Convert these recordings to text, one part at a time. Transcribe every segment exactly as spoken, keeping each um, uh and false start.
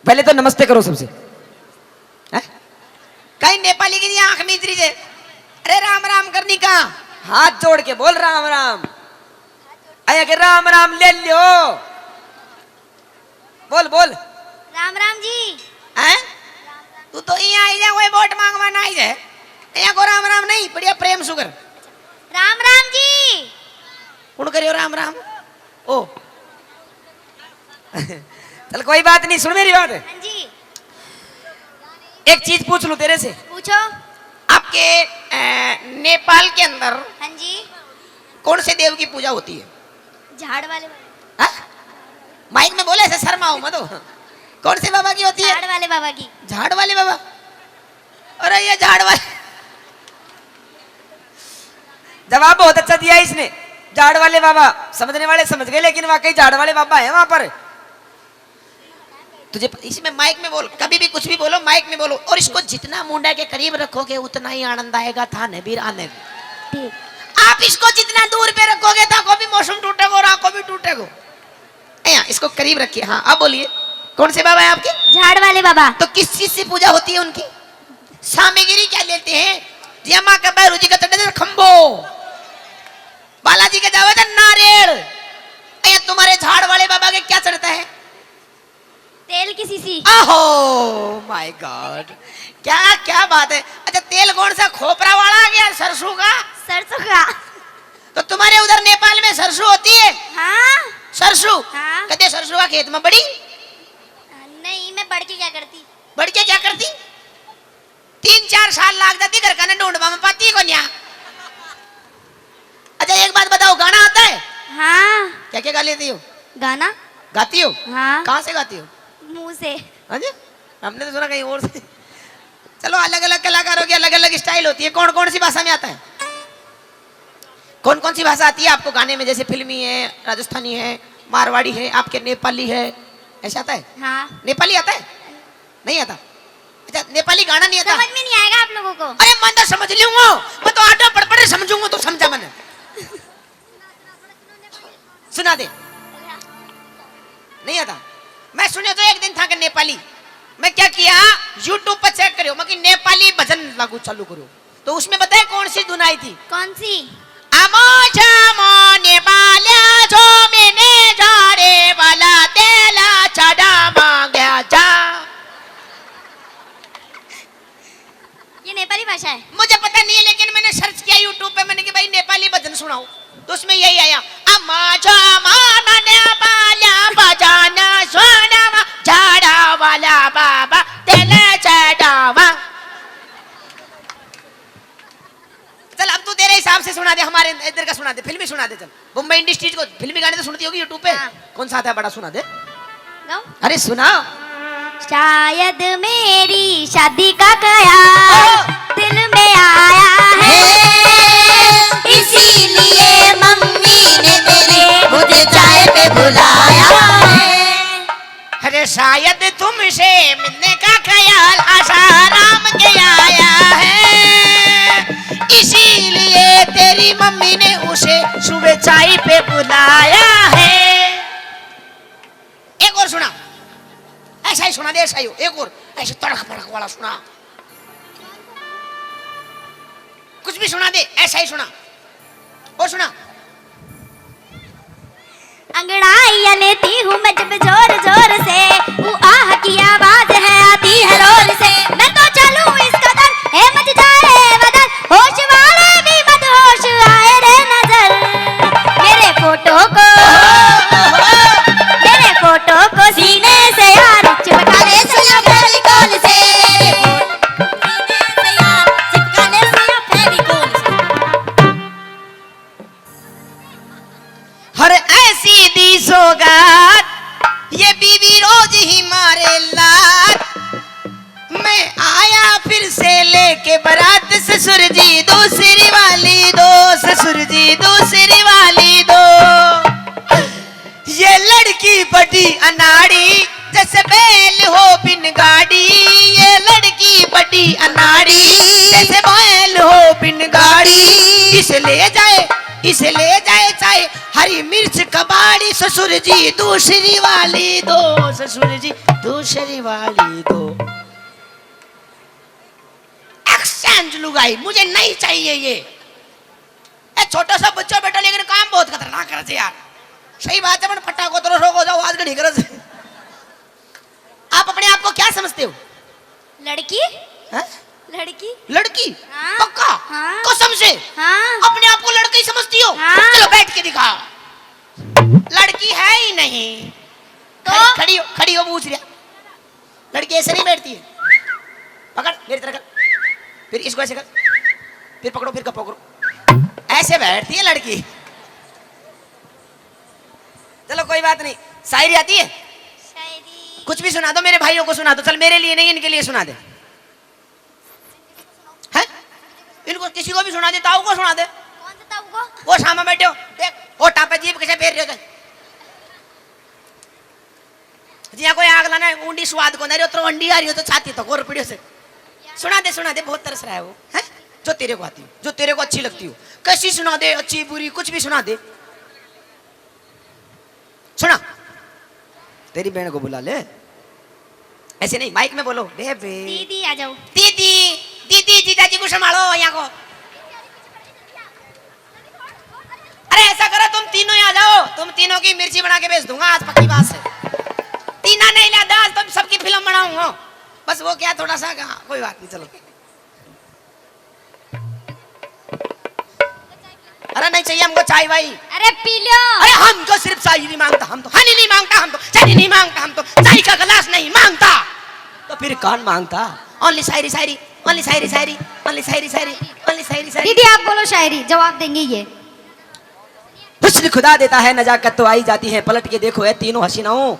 पहले तो नमस्ते करो सबसे। हैं? कहीं नेपाली की जी आंख मीच रही है। अरे राम राम करनी का, हाथ जोड़ के बोल राम राम। अरे के राम राम ले लियो। बोल बोल। राम राम जी। हैं? तू तो यहाँ आई जा, कोई वोट मांगवा ना आई जाए। यहाँ को राम राम नहीं, बढ़िया प्रेम सुगर। राम राम जी। कौन करियो राम राम? ओ। चल कोई बात नहीं, सुन मेरी बात। हाँ जी। एक चीज पूछ लूं तेरे से। पूछो। आपके अ, नेपाल के अंदर हाँ जी। कौन से देव की पूजा होती है? झाड़ वाले बाबा। हाँ? माइक में बोले, ऐसे शर्माओ मत हो। कौन से बाबा की होती है? झाड़ वाले बाबा की। झाड़ वाले बाबा? अरे ये झाड़ वाले, जवाब बहुत अच्छा दिया इसने। झाड़ वाले बाबा, समझने वाले समझ गए, लेकिन वाकई झाड़ वाले बाबा है वहां पर। तुझे प-, इसमें माइक में बोल, कभी भी कुछ भी बोलो, माइक में बोलो। और इसको जितना मुंडा के करीब रखोगे, उतना ही आनंद आएगा थाने भी आने में। ठीक। आप इसको जितना दूर पे रखोगे, था को भी मौसम टूटेगो और आंखों भी टूटेगो। ए, इसको करीब रखिए। हाँ, अब बोलिए, कौन से बाबा है आपके? झाड़ वाले बाबा। तो किस चीज से पूजा होती है उनकी? सामग्री क्या लेते हैं? जी, माँ का भैरू जी का चढ़े थे खंभो, बालाजी के जावे थे नारेल। ए, तुम्हारे झाड़ वाले बाबा के क्या चढ़ता है? तेल की शीशी। ओहो माय गॉड, क्या क्या बात है। अच्छा, तेल कौन सा, खोपरा वाला या सरसों का? सरसों का। तो तुम्हारे उधर नेपाल में सरसों होती है? हाँ। सरसों? हाँ। कदे सरसों का खेत में बड़ी? नहीं, मैं बढ़ के क्या करती? बढ़ के क्या करती? तीन चार साल लाग जाती घर का ने ढूंढवा में, पाती को न्या। अच्छा, एक बात बताओ, गाना आता है? हाँ। क्या क्या गा लेती हो? गाना। गाती हो? हाँ। कहाँ से गाती हो? मुंह से। हाँ जी, हमने तो सुना कहीं और से। चलो, अलग अलग कलाकारों की अलग अलग स्टाइल होती है। कौन कौन सी भाषा में आता है? कौन कौन सी भाषा आती है आपको गाने में? जैसे फिल्मी है, राजस्थानी है, मारवाड़ी है, आपके नेपाली है, ऐसा आता है? हाँ। नेपाली आता है? नहीं आता? अच्छा, नेपाली गाना नहीं आता? समझ में नहीं आएगा आप लोगों को। अरे, मैं तो समझ लूंगा, मैं तो आटा पड़ पड़ समझूंगा, तू समझा मैंने। सुना दे। नहीं आता? मैं सुने तो एक दिन था कि नेपाली, मैं क्या किया, YouTube पर चेक करो, मैं कि नेपाली भजन लागू चालू करो, तो उसमें बताए कौन सी धुन आई थी? कौन सी? आमो जामो नेपाल्या जो मैंने जारे वाला तेला चढ़ा मांग्या जा। ये नेपाली भाषा है? मुझे पता नहीं है, लेकिन मैंने सर्च किया YouTube पे, मैंने कि भाई नेपाली भजन सुनाओ, तो उसमें यही आया, अमा जामा नन्या बाल्या बजाना सोनामा झाड़ा वाला बाबा तेले चढ़ावा। चल, अब तू तेरे हिसाब से सुना दे, हमारे इधर का सुना दे, फिल्मी सुना दे। चल, बॉम्बे इंडस्ट्रीज को फिल्मी गाने तो सुनती होगी YouTube पे। हाँ। कौन सा आता है बड़ा, सुना दे। गाऊं? अरे सुना। शायद मेरी शादी का ख्याल ओ! दिल में आया है, हे! इसीलिए मम्मी ने तेरी मुझे चाय पे बुलाया है। अरे शायद तुमसे मिलने का ख्याल आसाराम के आया है, इसीलिए तेरी मम्मी ने उसे सुबह चाय पे बुलाया है। एक और सुना, ऐसा ही सुना दे, ऐसा ही हो, एक और ऐसे तड़क भड़क वाला सुना। कुछ भी सुना दे, ऐसा ही सुना। और सुना। अंगड़ाइयां लेती हूँ मैं जब जोर जोर से, वो आह की आवाज है आती है रोर से। मैं तो चलूं इस कदर, है मच जाए बदल, होश वाले भी मदहोश आए रे नजर। मेरे फोटो को, मेरे फोटो को सीने से यार चिपका ले सैया फेविकोल से। सीने से यार चिपका ले सैया फेविकोल से। हर ऐसी दी सौगात, ये बीवी रोज ही मारे लात। मैं आया फिर से लेके बारात, ससुर जी दूसरी वाली दो, ससुर जी दूसरी वाली दो। ये लड़की बड़ी अनाड़ी, जैसे बैल हो बिन गाड़ी। ये लड़की बड़ी अनाड़ी, जैसे बैल हो बिन गाड़ी। इसे ले जाए, इसे ले जाए ए, हरी मिर्च कबाड़ी ससुर जी, दूसरी वाली दो, ससुर जी, दूसरी वाली दो। एक्सचेंज लुगाई, मुझे नहीं चाहिए ये। ए, छोटा सा बच्चा बेटा, लेकिन काम बहुत खतरनाक करे से यार। सही बात है, पण फटाको तरो सो को जाओ, आज घड़ी करे से। आप अपने आप को क्या समझते हो? लड़की। हैं? लड़की। लड़की? हाँ। पक्का? हाँ। कसम से? हाँ। अपने आप को लड़की समझती हो? हाँ। चलो, बैठ के दिखाओ। लड़की है ही नहीं। तो? खड़ी, खड़ी हो, खड़ी हो, पूछ रहा। लड़की ऐसे नहीं बैठती है। पकड़, मेरी तरह कर। फिर इसको ऐसे कर। फिर पकड़ो, फिर गप्पो करो। ऐसे बैठती है लड़की। चलो, कोई बात नहीं। शायरी आती है? शायरी। कुछ भी सुना दो, मेरे भाइयों को सुना दो। चल, मेरे लिए नहीं, इनके लिए सुना दे। हैं? इनको किसी को भी सुना दे, ताऊ को सुना दे। कौन से ताऊ को? वो सामने बैठे हो, देख, होठा पे जीभ कैसे फेर रहे हो। जी, यहाँ कोई आग लाना है, ऊंडी स्वाद को नहीं, तो अंडी आ रही हो तो छाती तो गोर पड़ियो से। सुना दे, सुना दे, बहुत तरस रहा है वो, हैं? जो तेरे को आती हो, जो तेरे को अच्छी लगती हो, कैसी सुना दे, अच्छी बुरी, कुछ भी सुना दे। सुना, तेरी बहन को बुला ले। ऐसे नहीं, माइक में बोलो, बेबे। दीदी आ जाओ। दीदी, दीदी, जीजा जी को संभालो यहाँ को। अरे ऐसा करो, तुम तीनों ही आ जाओ, तुम तीनों की मिर्ची बना के बेच दूंगा आज, पक्की बात से। तीना नहीं लादा आज, तुम सबकी फिल्म बनाऊंगा। बस वो क्या, थोड़ा सा, हाँ, कोई बात नहीं, चलो। अरे नहीं चाहिए हमको चाय भाई। अरे पी लो। अरे हमको सिर्फ चाय नहीं मांगता, हम तो हनी नहीं मांगता, हम तो चनी नहीं मांगता, हम तो चाय का गिलास नहीं मांगता। तो फिर कौन मांगता? Only शायरी, शायरी, only शायरी, शायरी, only शायरी, शायरी, only शायरी, शायरी। दीदी आप बोलो शायरी, जवाब देंगे ये। हुस्न खुदा देता है, नजाकत तो आई जाती है, पलट के देखो ए तीनों हसीनाओं,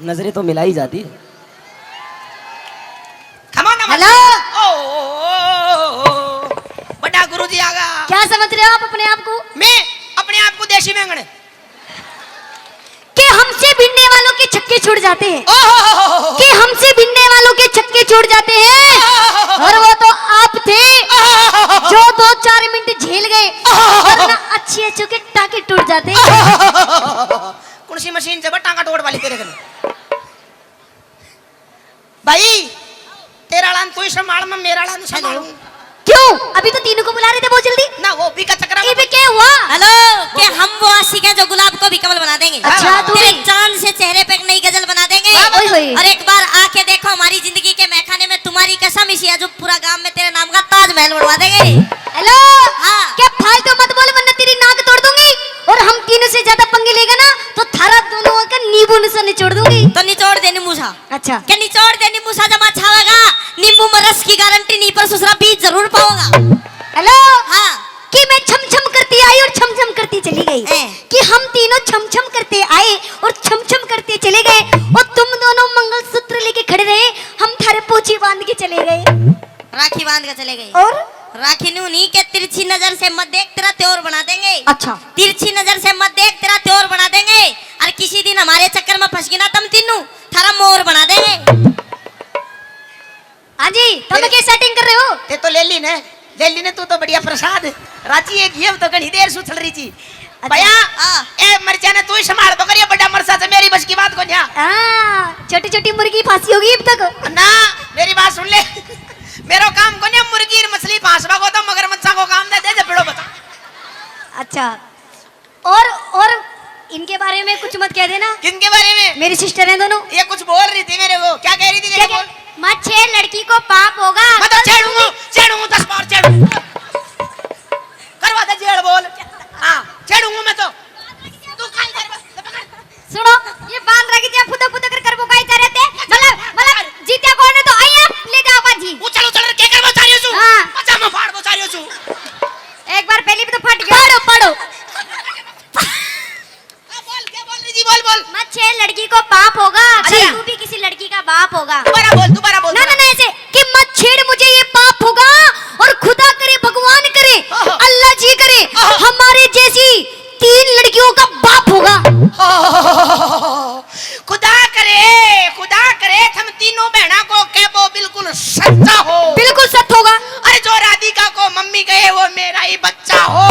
नजरें तो मिलाई जाती है। Come on, come on। Hello। ओ, ओ, ओ, ओ, ओ, ओ। बड़ा गुरु जी आगा। क्या समझ रहे हो आप अपने आप को? मैं अपने आप को देसी बैंगन। कि हमसे भिड़ने वालों के छक्के छूट जाते हैं। ओहो। कि हमसे भिड़ने वालों के छक्के छूट जाते हैं। ओहो। और वो तो आप थे, ओहो। जो दो चार मिनट झेल गए, ओहो। वरना अच्छी अच्छों के टांके टूट जाते। कौन सी मशीन से टांका टूट वाली तेरे कने? भाई, तेरा आला तू ही संभाल, मैं मेरा आला नहीं संभालूं। क्यों? अभी तो तीनों को बुला रहे थे बहुत जल्दी। ना, वो भी का चक्कर में। इबे क्या हुआ? Hello, कि हम वो आशिक हैं जो गुलाब को भी कमल बना देंगे। अच्छा, तू तेरे भी। चांद से चेहरे पे एक नई गजल बना देंगे। वाह, ओए होए। और एक बार आके देखो हमारी जिंदगी के महखाने में, तुम्हारी कसम इसी है जो पूरा गांव में तेरे नाम का ताजमहल बनवा देंगे। Hello। हाँ। क्या फालतू मत बोल, वरना तेरी नाक तोड़ दूंगी। और हम तीनों से ज्यादा पंगे लेगा ना, तो थारा दोनों का नींबू सा निचोड़ दूंगी। तो निचोड़ दे नींबू सा। अच्छा। क्या निचोड़ दे नींबू सा, जमा छावेगा। नींबू में रस की गारंटी नहीं, पर ससुरा बीज जरूर पाओगा। Hello। हाँ। कि मैं छम छम करती आई और छम छम करती चली गई। हैं। कि हम तीनों छम छम करते आए और छम छम करते चले गए। और तुम दोनों मंगलसूत्र लेके खड़े रहे, हम थारे पोछी बांध के चले गए। राखी बांध के चले गए। और? राखी न्यू नहीं के तिरछी नजर से मत देख, तेरा त्योर बना देंगे। अच्छा। तिरछी नजर से मत देख, तेरा त्योर बना देंगे। और किसी दिन हमारे चक्कर में फंस गई ना तुम तीनों, थारा मोर बना देंगे। हाँ जी, तुम तेरे के setting कर रहे हो? ते तो ले ली ने, ले ली ने, तू तो बढ़िया प्रसाद। राजी एक ये तो घणी देर सु चल रही थी। अच्छा। भैया, हाँ। ए मरचा ने तू ही संभाल पकड़, ये बड़ा मरचा से मेरी बस की बात को न्या। हाँ, छोटी छोटी मुर्गी फांसी होगी अब तक। ना, मेरी बात सुन ले। मेरो काम को न्या मुर्गी और मछली फांसवा को, तो मगरमच्छा को काम दे दे, जब बड़ो बता। अच्छा। और, और इनके बारे में कुछ मत कह देना। किनके बारे में? मेरी sister हैं दोनों। ये कुछ बोल रही थी मेरे को। क्या कह रही थी? क्या, क्या? बोल। मत छेड़, लड़की को पाप होगा। मैं तो छेड़ूंगा, छेड़ूंगा, दस बार छेड़ूंगा। करवा दे जेल बोल। हाँ, छेड़ूंगा मैं तो। तू खाई कर, पकड़। सुनो, ये बांध रखी थी, फुदक फुदक कर, कर वो काई कर रहे थे। मतलब, मतलब, जीत्या कौन है तो आइए, ले जाओ बाजी। उछल, उछल के कर वो चारियों सू। हाँ। पजामा फाड़ वो चारियों सू। एक बार पहले भी तो फट गया। पढ़ो, पढ़ो। हाँ, बोल, क्या बोल रही जी? बोल, बोल। मत छेड़, लड़की को पाप होगा, अच्छा। फिर तू भी किसी लड़की का बाप होगा। दोबारा बोल, दोबारा बोल, ना, ना, दोबारा। ना, ऐसे कि मत छेड़ मुझे, ये पाप होगा और खुदा करे, भगवान करे, हाँ। अल्लाह जी करे, हाँ। हमारे जैसी तीन लड़कियों का बाप होगा। हाँ। खुदा करे, खुदा करे, थम तीनों बहना को कह वो बिल्कुल सच्चा हो। बिल्कुल सच होगा। अरे जो राधिका को मम्मी कहे वो मेरा ही बच्चा हो।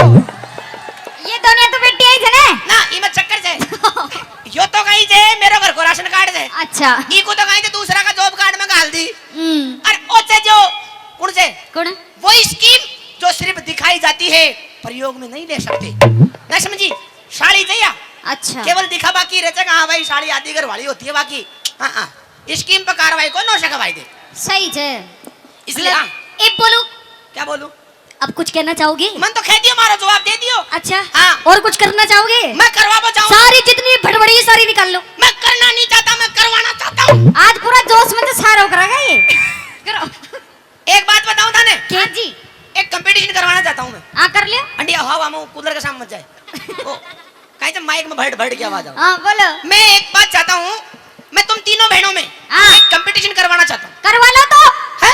ये दोनों तो बेटी आई थे ना। इमा चक्कर से। यो तो कहीं जे मेरो घर को राशन कार्ड से। अच्छा। इको तो कहीं जे दूसरा का जॉब कार्ड में घाल दी। हम्म। अरे ओचे जो, कौन से? कौन? वो स्कीम जो सिर्फ दिखाई जाती है, प्रयोग में नहीं ले सकते। ना समझी? साली जया। अच्छा। केवल दिखावा की रहते, हाँ भाई, साली आधी घर वाली होती है, बाकी हाँ, हाँ, स्कीम पर कार्रवाई को नौ सौ भाई दे। सही जे। इसलिए मतलब, हाँ। एक बोलू। क्या बोलू? अब कुछ कहना चाहोगे? मन तो कह दियो, मारो जवाब दे दियो। अच्छा। हाँ। और कुछ करना चाहोगे? मैं करवा चाहूँ। सारी जितनी भड़बड़ी सारी निकाल लो। मैं करना नहीं चाहता, मैं करवाना चाहता हूँ। आज पूरा जोश में तो सारो करेगा ये। करो। एक बात बताऊँ थाने? क्या? हाँ जी। एक कंपटीशन करवाना चाहता हूँ मैं। हाँ, कर लियो। अंडिया हवा में कूलर के सामने मत जाए। ओ, कहीं से माइक में भड़ भड़ की आवाज आओ। हाँ, बोलो। मैं एक बात चाहता हूँ, मैं तुम तीनों बहनों में हाँ। एक कंपटीशन करवाना चाहता हूँ। करवा लो तो। है?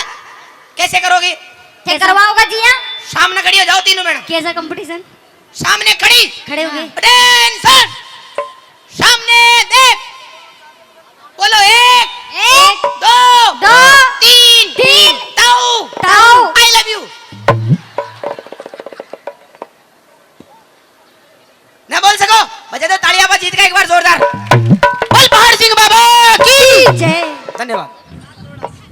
कैसे करोगे? क्या कैसा? करवाओगा जी? हाँ। सामने खड़ी हो जाओ तीनों बहनों। कैसा कंपटीशन? सामने खड़ी। खड़े हो गए। अटेंशन। सामने देख। बोलो, एक, एक, दो,